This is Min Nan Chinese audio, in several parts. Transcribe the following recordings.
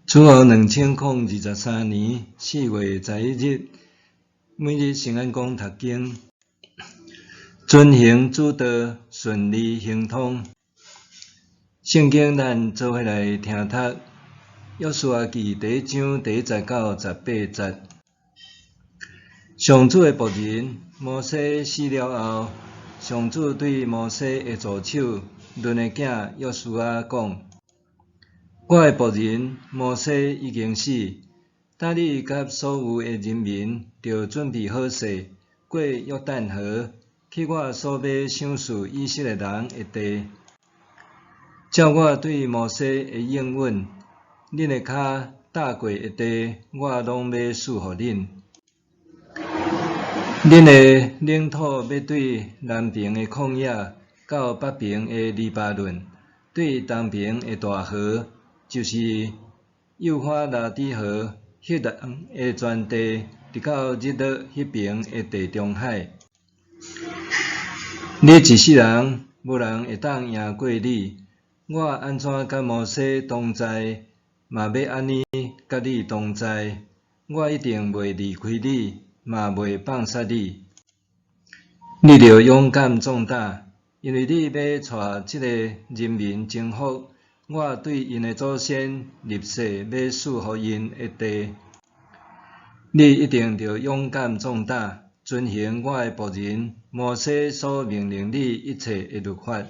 主後2023年4月11日，每日聖安講讀經，遵行主道，順利亨通。聖經咱做伙來聽讀，約書亞記第一章第一節到18節。上主的僕人摩西死了後，上主對摩西的助手嫩的囝約書亞講：我的僕人摩西已經死，今你佮所有的人民，著準備好勢，過約旦河，去我所欲賞賜以色列人的地。照我對摩西的應允，恁的跤踏過的地，我攏欲賜予恁。恁的領土欲對南爿的曠野，到北爿的黎巴嫩，對東爿的大河，就是幼發拉底河，赫人的全地，直到日落彼爿的地中海。你一世人，無人會當贏過你。我按怎佮摩西同在，嘛欲按呢佮你同在。我一定袂離開你，嘛袂放殺你。你著勇敢壯膽，因為你欲帶這個人民征服我對𪜶的祖先立誓欲賜予𪜶的地。你一定著勇敢壯膽，遵行我的僕人摩西所命令你一切的律法，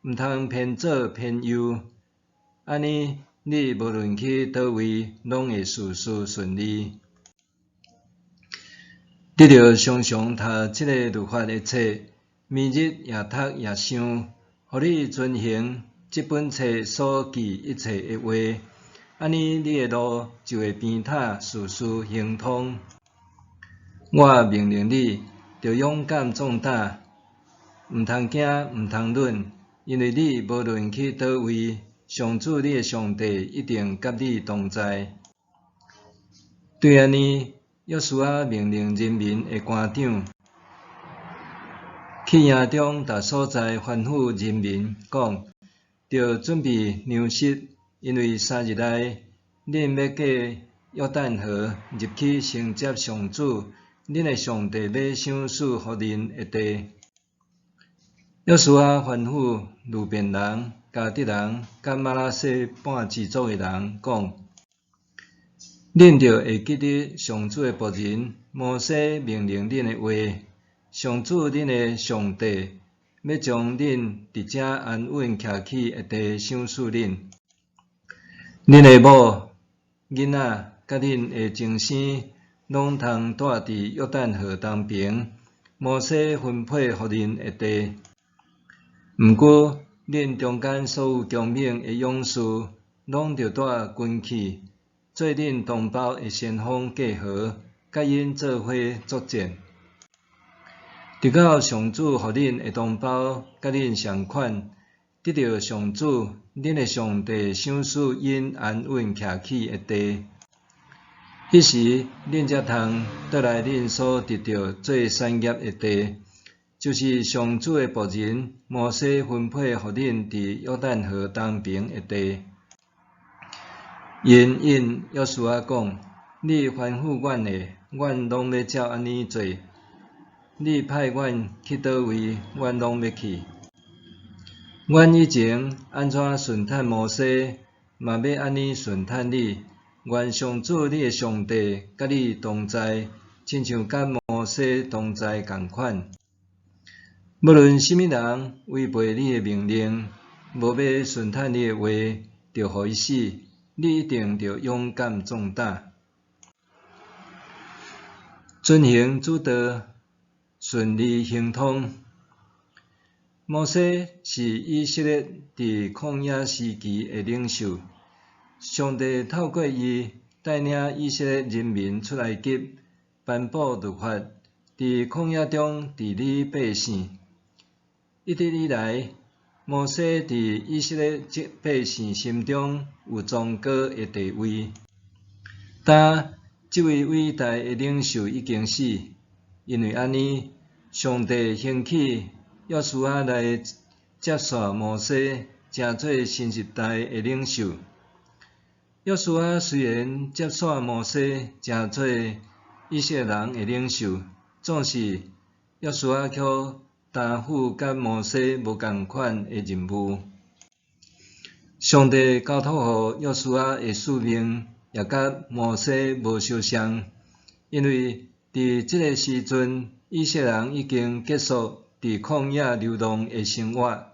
毋通偏左偏右。按呢，你無論去佗位，攏會事事順利。你著常常讀這个律法的冊，暝日也讀也想，予你遵行這本冊所記一切的話，按呢，你的路就會平坦，事事亨通。我命令你，著勇敢壯膽，毋通驚，毋通忍，因為你無論去佗位，上主你的上帝一定佮你同在。對按呢，約書亞命令人民的官長，去營中逐所在吩咐人民講：著準備糧食，因為3日內，恁欲過約旦河，入去承接上主恁的上帝欲賞賜予恁的地。約書亞吩咐流便人、迦得人、佮瑪拿西半支族的人講：恁著會記得上主的僕人摩西命令恁的話，上主恁的上帝欲將恁佇遮安穩徛起的地賞賜恁。恁的某、囡仔、佮恁的終生，攏通蹛佇約旦河東爿，摩西分配予恁的地。毋過，恁中間所有強猛的勇士，攏著帶軍器，做恁同胞的先鋒過河，佮𪜶做伙作戰。直到上主予恁的同胞佮恁仝款，得著上主恁的上帝賞賜𪜶安穩徛起的地。彼時，恁才通倒來恁所得著做產業的地，就是上主的僕人摩西分配予恁佇約旦河東爿的地。𪜶應約書亞講：你吩咐阮的，阮攏欲照按呢做。你派阮去佗位，阮攏欲去。阮以前按怎順趁摩西，嘛欲按呢順趁你。願上主你的上帝佮你同在，親像佮摩西同在仝款。無論啥物人違背你的命令，無欲順趁你的話，著予伊死。你一定著勇敢壯膽，遵行主道，順利亨通。摩西是以色列佇曠野時期的領袖，上帝透過伊帶領以色列人民出埃及，頒布律法，佇曠野中治理百姓。一直以來，摩西佇以色列百姓心中有崇高的地位。但這位偉大的領袖已經死，因為按呢，上帝興起約書亞來接續摩西，成做新時代的領袖。約書亞雖然接續摩西，成做以色列人的領袖，總是約書亞卻擔負佮摩西無仝款的任務。上帝交託予約書亞的使命，也佮摩西無相像，因為佇這个時陣，以色列人已經結束佇曠野流浪的生活，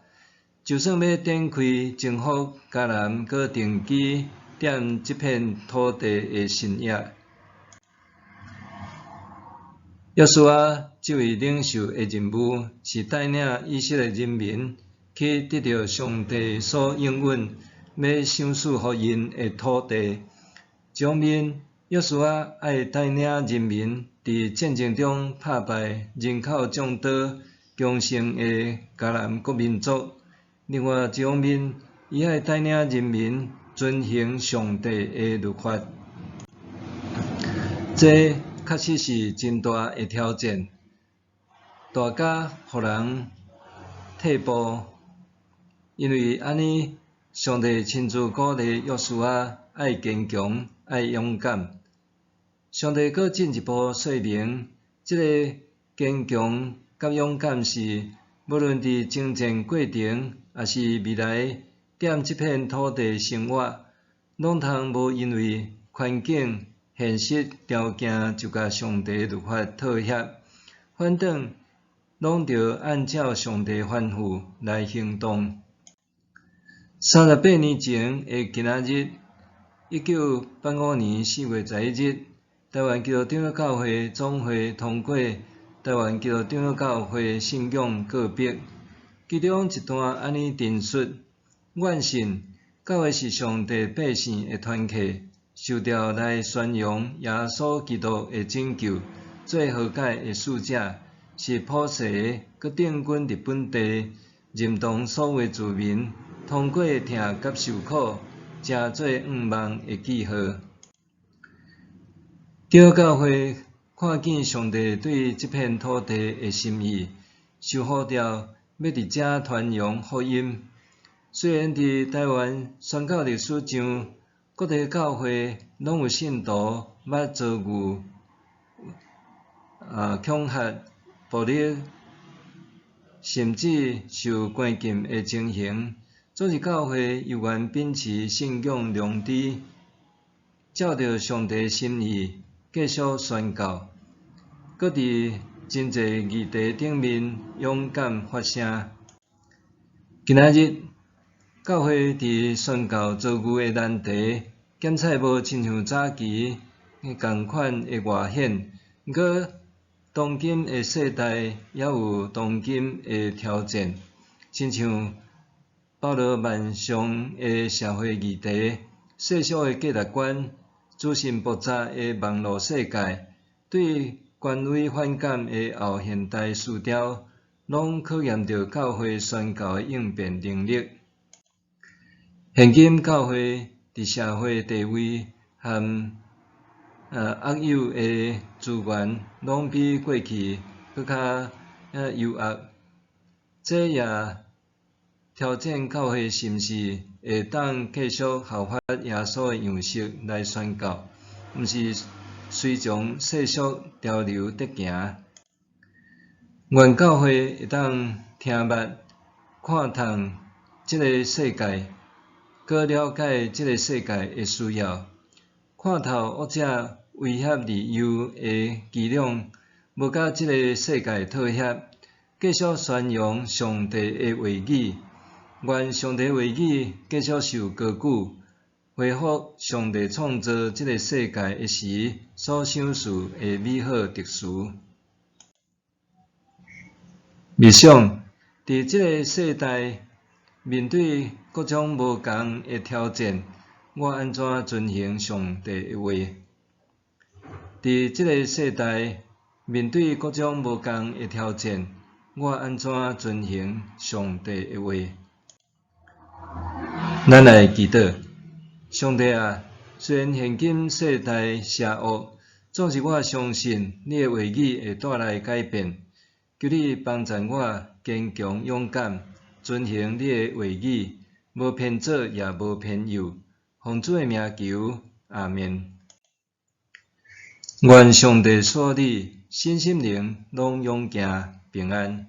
就算欲展開征服迦南，閣定居踮這片土地的新約。約書亞這位領袖的任務，是帶領以色列人民去得著上帝所應允欲賞賜予𪜶的土地。一方面，約書亞愛帶領人民佇戰爭中拍敗人口眾多、強盛的迦南各民族；另外一方面，伊愛帶領人民遵行上帝的律法。這確實是真大的挑戰，大甲予人退步。因為按呢，上帝親自鼓勵約書亞愛堅強、愛勇敢。上帝閣進一步說明，這个堅強佮勇敢是，無論佇征戰過程，抑是未來踮這片土地生活，攏通無因為環境、現實條件就共上帝律法妥協，反轉攏著按照上帝吩咐來行動。38年前的今仔日，1985年4月11日，台灣基督長老教會總會通過台灣基督長老教會信仰告白，其中一段按呢陳述：願信教會是上帝百姓的團契，受召來宣揚耶穌基督的拯救，做和解的使者，是普世閣定根佇本地，認同所有住民，通過疼佮受苦，成做向望的記號。長老教會看見上帝對這片土地的心意，受呼召欲佇遮傳揚福音。雖然佇台灣宣教歷史上，各地教會攏有信徒捌遭遇恐嚇、暴力，甚至受關禁的情形，總是教會猶原秉持信仰良知，照著上帝心意繼續宣教，閣佇真濟議題頂面勇敢發聲。今仔日，教會佇宣教遭遇的難題，檢採無親像早期仝款的外顯，毋過當今的世代也有當今的挑戰，親像包羅萬象的社會議題、世俗的價值觀、資訊爆炸的網路世界，對權威反感的後現代思潮，攏考驗著教會宣教的應變能力。現今教會佇社會地位和握有的資源，攏比過去閣較優越，這也挑戰教會是毋是會當繼續效法耶穌的樣式來宣教，毋是隨從世俗潮流佇行。願教會會當聽捌、看透這个世界，閣了解這个世界的需要，看透惡者威脅利誘的伎倆，無佮這个世界妥協，繼續宣揚上帝的話語。願上帝話語繼續受高舉，恢復上帝創造這个世界的時所賞賜的美好秩序。默想，佇這个世代面對各種無仝的挑戰，我按怎遵行上帝的話？佇這个世代面對各種無仝的挑戰，我按怎遵行上帝的話？咱來祈禱，上帝啊，雖然現今世代邪惡，總是我相信你的話語會帶來改變。求你幫助我堅強勇敢，遵行你的話語，無偏左也無偏右，予奉主的名求，阿們。願上帝賜你身心靈攏勇健平安。